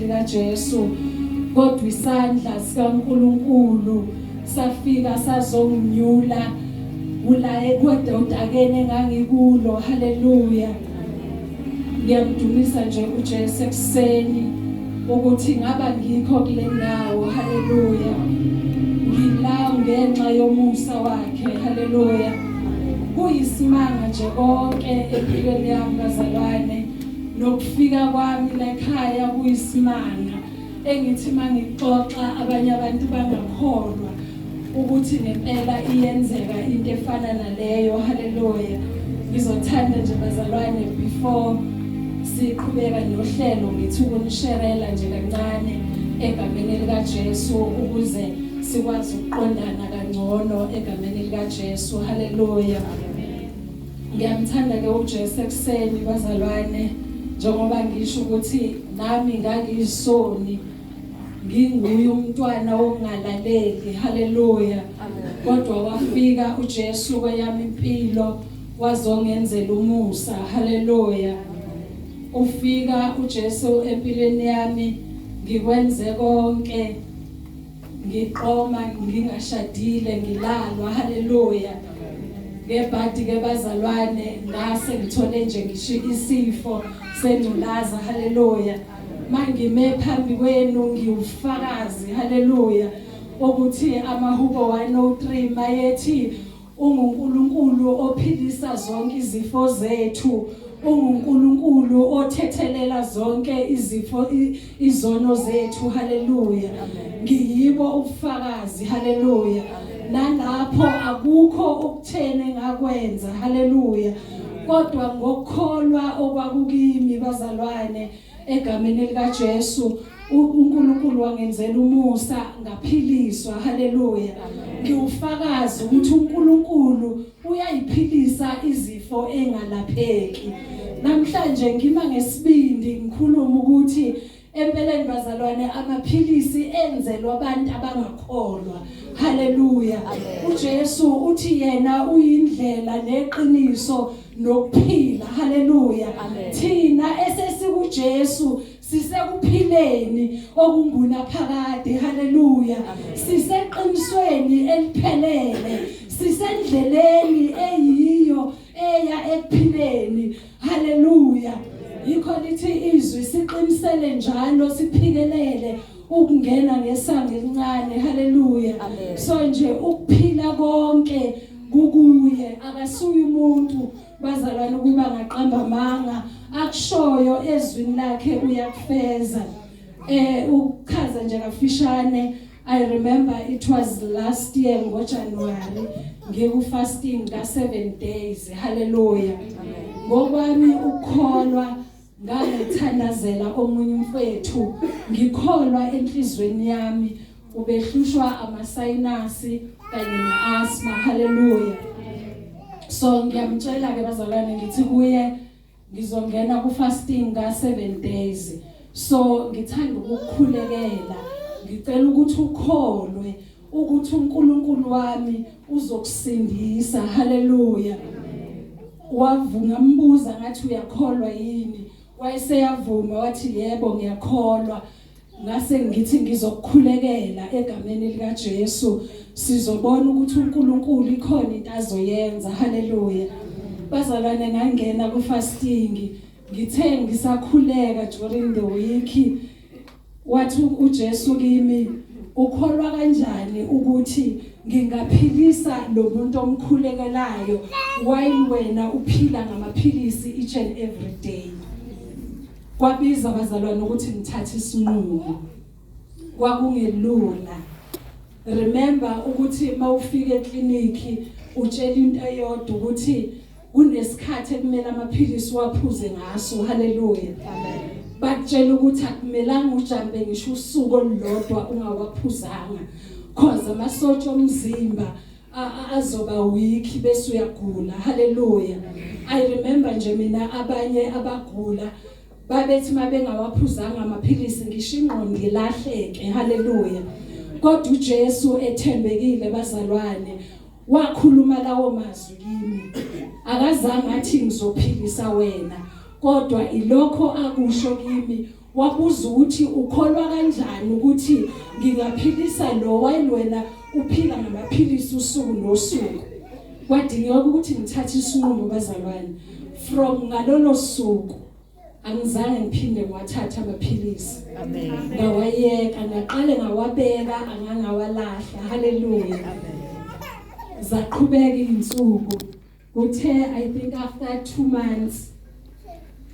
likaJesu. Kodwa isandla sikaNkuluNkulu safika sazonginyula kula ekwedodakeni engangikulo. Haleluya. Ngiyamdumisa nje uJesu ekuseni ukuthi ngaba ngikho kule ndawo. Haleluya. Ngila ngenxa yomusa wakhe. Haleluya. Kuyisimanga nje konke empilweni yami, bazalwane, nokufika kwami la ekhaya kuyisimanga engithi mangixoxa abanye abantu bangakholwa ukuthi ngempela iyenzeka into efana naleyo. Haleluya. Ngizothanda nje, bazalwane, before siqhubeka nohlelo, ngithi ukunisherela nje kancane egameni lika Jesu ukuze sikwazi ukuqondana kangcono egameni lika Jesu. Haleluya. Ngiyamthanda ke uJesu ekuseni, bazalwane, njengoba ngisho ukuthi nami ngangiyisoni, nginguye umntwana wokungalaleli. Haleluya. Kodwa wafika uJesu kweyami impilo, wazongenzela umusa. Haleluya. Ufika uJesu empilweni yami ngikwenze konke, ngiqoma, ngingashadile, ngilalwa. Haleluya. Ngebhadi ke, bazalwane, ngase ngithole nje ngisho isifo sengculaza. Haleluya. Mangime phambi kwenu ngiwufakazi, haleluya, ukuthi amahubo 103 mayethi unguNkulunkulu ophilisa zonke izifo zethu, unguNkulunkulu othethelela zonke izifo, izono zethu. Haleluya. Ngiyibo ubufakazi. Haleluya. Nalapho akukho ukuthene ngakwenza. Haleluya. Kodwa ngokukholwa okwakukimi, bazalwane, egameni lika Jesu, uNkulunkulu wangenzela umusa, ngaphiliswa. Haleluya. Ngiwufakazi ukuthi uNkulunkulu uyayiphilisa izifo engalapheki. Namhlanje ngima ngesibindi ngikhuluma ukuthi empeleni, bazalwane, amaphilisi enzelwa abantu abangakholwa. Haleluya. UJesu uthi yena uyindlela neqiniso nokuphila. Haleluya. Thina esesikuJesu sisekuphileni okungunaphakade. Haleluya. Siseqinisweni eliphelele, sisendleleni eyiyo eya ekuphileni. Haleluya. Yikho lithi izwi siqinisele njalo, siphikelele ukungena ngesango elincane. Haleluya. So nje ukuphila konke kukuye. Akasuye umuntu, bazalwane, ukuba ngaqamba amanga. Akushoyo ezwini lakhe uyakufeza. Ukuchaza nje kafishane, I remember it was last year ngoJanuary, ngiku fasting ka 7 days. Hallelujah. Ngokwami ukukholwa ngangithandazela omunye umfethu, ngikholwa enhlizweni yami ubehlushwa ama-sinus kanye ne-asthma. Hallelujah. So ngiyamtshela ke, bazalwane, ngithi kuye ngizongena ku fasting ka 7 days, so ngithanda ukukhulekela, ngicela ukuthi ukholwe ukuthi uNkulunkulu wami uzokusindisa. Haleluya. Wavuma. Mbuza ngathi uyakholwa yini, wayeseyavuma, wathi yebo, ngiyakholwa. Ngase ngithi ngizokukhulekela egameni lika Jesu, sizobona ukuthi uNkulunkulu ikhona into azoyenza. Haleluya. Bazalwane, ngangena ku fasting. Ngithe ngisakhuleka during the week, wathi uJesu kimi, ukholwa kanjani ukuthi ngingaphilisa lo muntu omkhulekelayo while wena uphila ngamaphilisi each and every day? Kwabiza, bazalwane, ukuthi ngithathe isinqumo. Kwakungelula. Remember ukuthi mawufika ekliniki utshela into eyodwa, ukuthi kunesikhathi ekumele amaphilisi waphuze ngaso. Haleluya. Bakutshela ukuthi akumelanga ujambe ngisho usuku olulodwa ungawaphuzanga, cause amasotsha omzimba azoba weak bese uyagula. Haleluya. I remember nje mina abanye abagula babethi mabengawaphuzanga amaphilisi ngisho ingqondo ilahleke. Haleluya. Kodwa uJesu ethembekile, bazalwane, wakhuluma lawo mazwi kimi. Akazange athi ngizophilisa wena, kodwa ilokho akusho kimi. Wabuza ukuthi ukholwa kanjani ukuthi ngingaphilisa lo while wena uphila ngamaphilisi usuku nosuku. Kwadingeka ukuthi ngithathe isinqumo bazalwane. From ngalolo suku angizange ngiphinde ngiwathathe amaphilisi. Amen. Ngawayeka ngaqale ngawabeka angangawalahla. Hallelujah. Amen. Zaqhubeka izinsuku. Kuthe I think after 2 months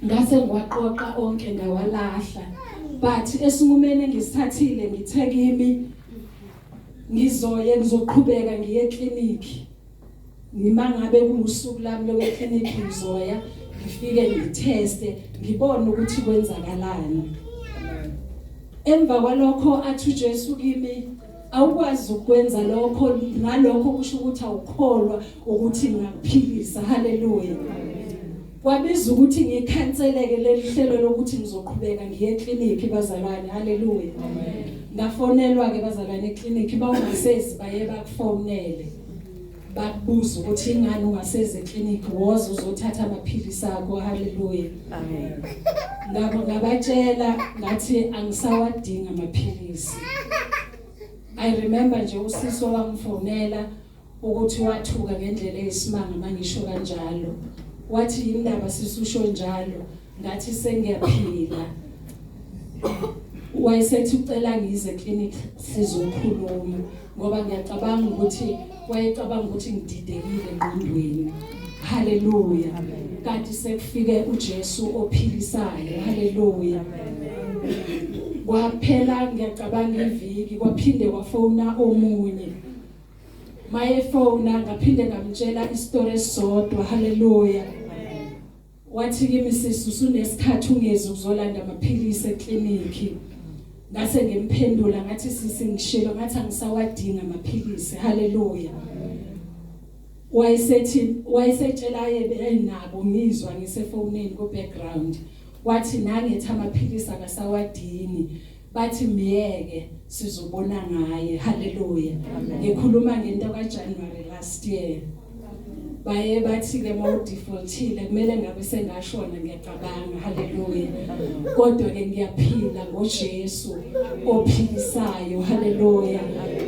ngase ngiwaqoqa onke ngawalahla. But esinqumeni engisithathile ngithe kimi ngizoye ngizoqhubeka ngiye eclinic. Ngima ngabe kuusuku lami lokuya eclinic ngizoya ngifike ngiteste ngibone ukuthi kwenzakalani. Emva kwalokho athi uJesu kimi awukwazi ukwenza lokho ngalokho kusho ukuthi awukholwa ukuthi ngingakuphilisa. Haleluya. Kwabiza ukuthi ngikhanseleke leli hlelo lokuthi ngizoqhubeka ngiye eclinic bazalwane. Haleluya. Ngafonelwa ke bazalwane eclinic bawungasezi baye bakufonele bakubuza ukuthi ingani ungasezi eclinic, woza uzothatha amaphilisi akho. Haleluya. Amen. Ngabo ngabatshela ngathi angisawadinga amaphilisi. I remember nje usiso wangifonela ukuthi wathuka ngendlela eyisimanga mangisho kanjalo. Wathi indaba sisusho njalo, ngathi sengiyaphila. Wayesethi ucela ngize eclinic sizokhuluma ngoba ngiyacabanga ukuthi wayecabanga ukuthi ngididekile engqondweni. Haleluya. Kanti sekufike uJesu ophilisayo. Haleluya. Kwaphela ngiyacabanga iviki kwaphinde kwafona omunye. Mayefona ngaphinde ngamtshela isitori esisodwa. Haleluya. Wathi kimi sisi usunesikhathi ungezi ukuzolanda amaphilisi eclinic. Ngase ngimphendula ngathi sisi ngishilo ngathi angisawadinga amaphilisi. Haleluya. Wayesethi wayesetshela enabo ngizwa ngisefonini ku background. Wathi nangethi amaphilisi akasawadingi. Bathi miyeke sizobona ngaye. Haleluya. Ngikhuluma ngento kaJanuary last year. Baye bathi ke mawudefaultile kumele ngabe sengashona ngiyacabanga. Haleluya. Kodwa ke ngiyaphila ngoJesu ophilisayo. Haleluya.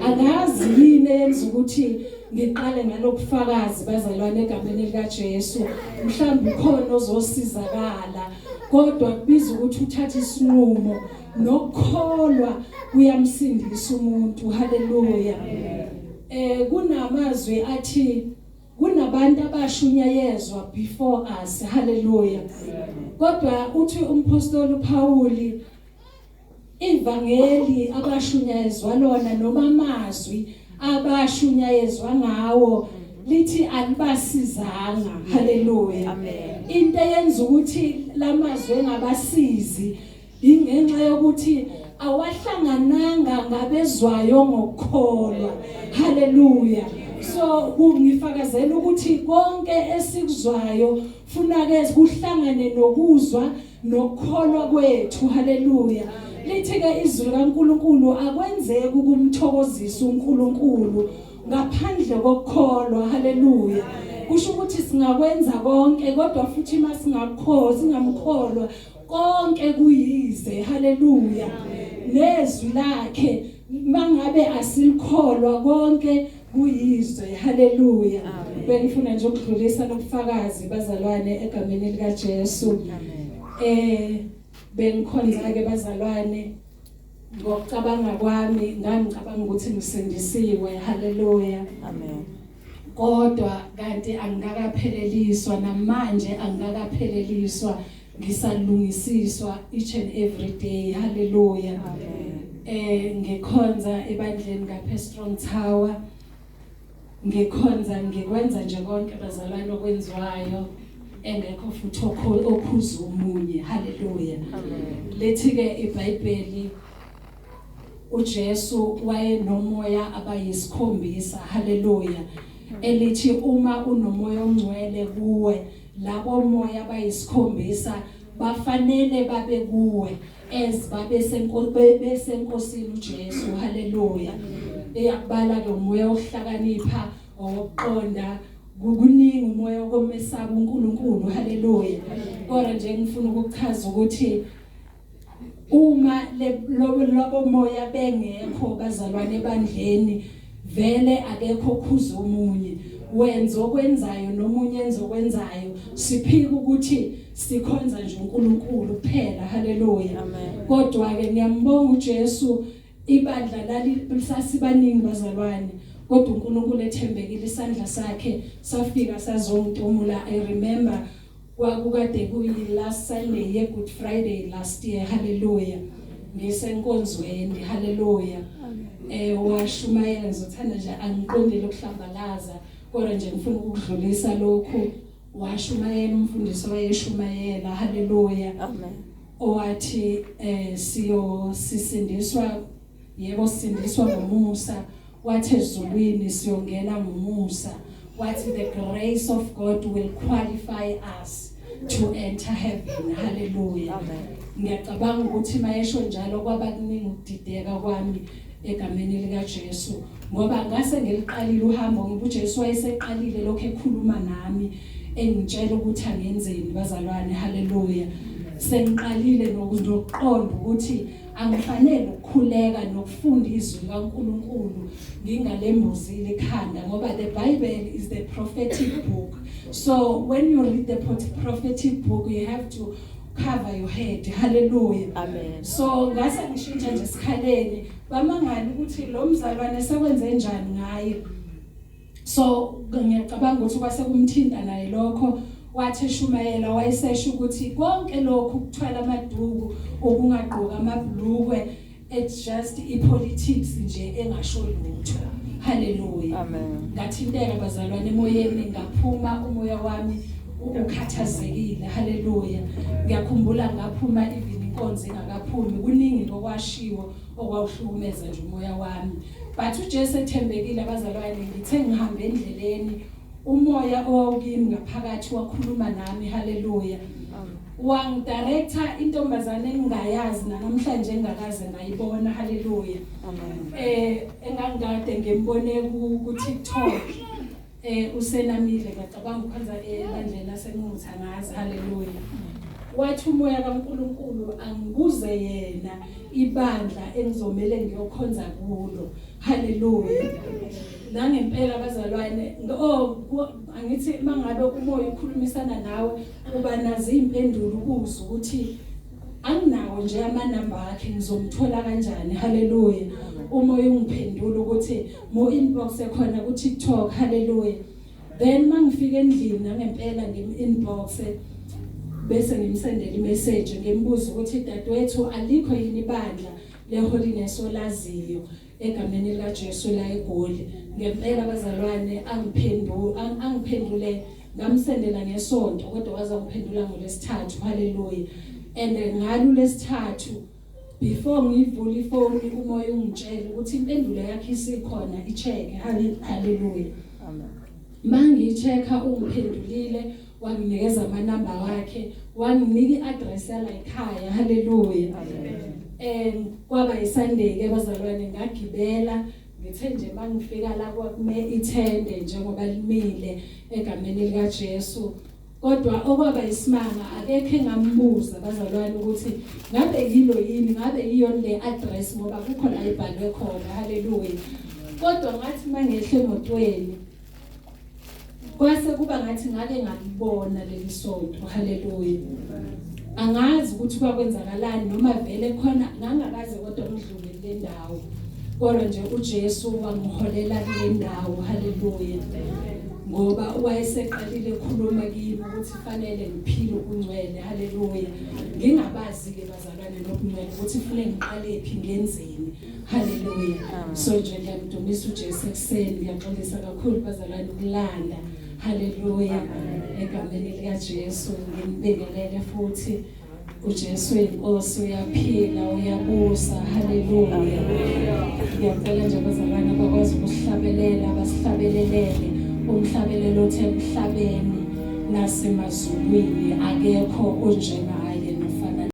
Angazi yini eyenza ukuthi ngiqale ngalobufakazi bazalwane egameni lika Jesu. Mhlawumbe ukhona ozosizakala kodwa kubiza ukuthi uthathe isinqumo nokukholwa kuyamsindisa umuntu. Haleluya. Kunamazwi athi kunabantu abashunyayezwa before us. Haleluya. Kodwa uthi umpostoli uPauli ivangeli abashunyayezwa lona noma amazwi abashunyayezwa ngawo lithi alibasizanga. Haleluya. Amen. Into eyenza ukuthi lamazwi engabasizi ingenxa yokuthi awahlangananga ngabezwayo ngokukholwa. Haleluya. So kungifakazela ukuthi konke esikuzwayo funa ke kuhlangane nokuzwa nokukholwa kwethu. Haleluya. Lithi ke izwi likaNkuluNkulu akwenzeki ukumthokozisa uNkulunkulu ngaphandle kokukholwa. Haleluya. Kusho ukuthi singakwenza konke kodwa futhi masingakholwa singamkholwa konke kuyize. Haleluya. Nezwi lakhe mangabe asilikholwa konke kuyize. Haleluya. Bengifuna nje ukudlulisa lobufakazi bazalwane egameni lika Jesu. Amen. Bengikhonza ke bazalwane ngokucabanga kwami ngangicabanga ukuthi ngisindisiwe. Haleluya. Amen. Kodwa kanti angikakapheleliswa namanje, angikakapheleliswa, ngisalungisiswa each and every day. Haleluya. Amen. Ngikhonza ebandleni ngapha Strong Tower. Ngikhonza ngikwenza nje konke bazalwane okwenziwayo engekho futhi okhuza omunye. Haleluya. Amen. Lethi ke iBhayibheli uJesu wayenomoya abayisikhombisa. Haleluya. Elithi uma unomoya ongcwele kuwe labo moya abayisikhombisa bafanele babe kuwe as babe besenkosini uJesu. Haleluya. Iyakubala ke umoya wokuhlakanipha, owokuqonda, kuningi umoya wokumesaba uNkulunkulu. Haleluya. Kodwa nje ngifuna ukuchaza ukuthi Uma lobo moya bengekho bazalwane ebandleni, vele akekho okhuza omunye, wenza okwenzayo nomunye enza okwenzayo, siphika ukuthi sikhonza nje uNkulunkulu kuphela. Haleluya. Kodwa ke ngiyambonga uJesu, ibandla lali sasibaningi bazalwane, kodwa uNkulunkulu ethembekile, isandla sakhe safika sazongitumula. I remember kwakukade kuyi last Sunday ye Good Friday last year. Hallelujah. Ngisenkonzweni, hallelujah, washumayela. Ngizothanda nje, angiqondile ukuhlambalaza, kodwa nje ngifuna ukudlulisa lokhu. Washumayela umfundisi wayeshumayela, hallelujah. Amen. Owathi siyo sisindiswa, yebo, sisindiswa ngomusa. Wathi ezulwini siyongena ngomusa. Wathi the grace of God will qualify us to enter heaven. Hallelujah. Amen. Ngiyacabanga ukuthi mayesho njalo kwaba kuningi ukudideka kwami egameni lika Jesu, ngoba ngase ngiliqalile uhambo, ngoba uJesu wayeseqalile lokho ekhuluma nami engitshela ukuthi angenzeni bazalwane. Haleluya. Sengiqalile nokuqonda ukuthi angifanele ukukhuleka nokufunda izwi likaNkuluNkulu ngingalembuzile ikhanda, ngoba the Bible is the prophetic book. So when you read the prophetic book, you have to cover your head. Hallelujah. Amen. So ngase ngishintsha nje esikhaleni, bamangala ukuthi lo mzalwane sekwenze njani ngaye. So ngiyacabanga ukuthi kwase kumthinta naye lokho. Wathi eshumayela wayesesho ukuthi konke lokhu kuthwala amaduku, ukungagqoka amabhlukwe, it's just ipolitics nje engasho lutho. Hallelujah. Amen. Ngathinteka bazalwane emoyeni, ngaphuma umoya wami ukhathazekile. Haleluya. Ngiyakhumbula ngaphuma even inkonzo ingakaphumi, kuningi okwashiwo okwawuhlukumeza nje umoya wami, but uJesu ethembekile abazalwane. Ngithe ngihamba endleleni, umoya owawukimi ngaphakathi wakhuluma nami. Haleluya. Wangidirector intombazane engingayazi namhlanje, engakaze ngayibona. Haleluya. Amen. Engangikade ngimbone ku TikTok, usenamile, ngacabanga ukhonza ebandleni laseNqutha, ngazi. Haleluya. Wathi umoya kaNkuluNkulu angibuze yena ibandla engizomele ngiyokhonza kulo. Haleluya. Nangempela bazalwane, oh, angithi mangabe umoya ukhulumisana nawe uba nazo impendulo, ukuze ukuthi anginawo nje amanamba akhe, ngizomthola kanjani? Haleluya. Umoya ungiphendula ukuthi mo inbox ekhona ku TikTok. Haleluya. Then mangifika endlini, nangempela ngim inbox, bese ngimsendela imessage, ngimbuza ukuthi dadewethu, alikho yini ibandla leholiness olaziyo egameni lika Jesu la eGoli? Ngempela bazalwane, angiphendule. Ngamsendela ngesonto, kodwa waza ngiphendula ngolesithathu. Haleluya. And ngalo lesithathu, before ngivula ifoni, umoya ungitshela ukuthi impendulo yakhe isikhona, icheck. Haleluya. Amen. Mangichecka, ungiphendulile, wanginikeza amanamba wakhe, wanginika iaddress yala ekhaya. Haleluya. Kwaba iSunday ke bazalwane, ngagibela. Ngithe nje mangifika la, kwakume ithende njengoba limile egameni lika Jesu. Kodwa okwaba isimanga, akekho engambuza bazalwane ukuthi ngabe yilo yini, ngabe yiyona le address, ngoba kukho la ibhalwe khona. Haleluya. Kodwa ngathi mangehle emotweni, kwase kuba ngathi ngake ngalibona leli sonto. Haleluya. Angazi ukuthi kwakwenzakalani noma vele khona ngangakaze, kodwa ngidlule kule ndawo, kodwa nje uJesu wangiholela kule ndawo. Haleluya. Ngoba wayeseqalile ekhuluma kimi ukuthi fanele ngiphile ubungcwele. Haleluya. Ngingabazi ke bazalwane nobungcwele ukuthi fanele ngiqale phi, ngenzeni. Haleluya. So nje ngiyamdumisa uJesu ekuseni. Ngiyaxolisa kakhulu bazalwane ukulanda. Haleluya. Egameni lika Jesu ngimbingelele futhi. uJesu inkosi, uyaphila, uyabusa. Haleluya. Ngiyacela nje abazalwane abakwazi ukuhlabelela basihlabelelele umhlabelelo othi emhlabeni nasemazulwini akekho onjengaye.